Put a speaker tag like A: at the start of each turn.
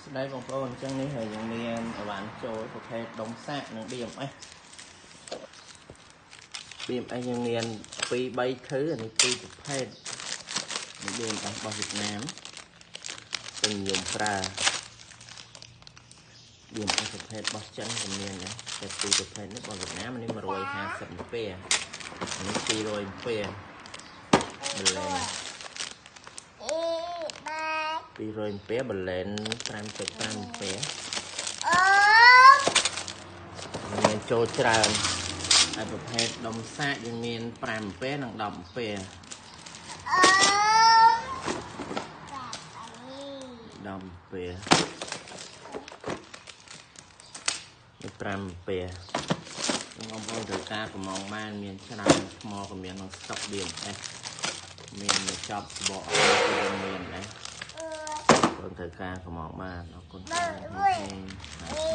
A: ស្ដីបងប្អូនអញ្ចឹងនេះហើយយើងមានអវ៉ាន់ចូលប្រភេទដុំសាកនិង BMS BMS យើងមាន2 3ធឺអានេះ2ប្រភេទនេះ BMS របស់វៀតណាមពេញនិយមប្រើ BMS ប្រភេទរបស់ចិនក៏មានដែរតែពីរប្រភេទនេះរបស់វៀតណាមនេះ150អាំពែនេះ200អាំពែបលែន200អាំពែបលែន5.5អាំពែមានចូលច្រើនហើយប្រភេទដុំសាកយើងមាន5អាំពែនិង10អាំពែ10អាំពែនេះ5អាំពែបងប្អូនត្រូវការប្រម៉ងបានមានច្រើនថ្មក៏មានក្នុងស្តុក BMS មានចប់សបកក៏មានដែរបងត្រូវការប្រម៉ងបានអរគុណច្រើន។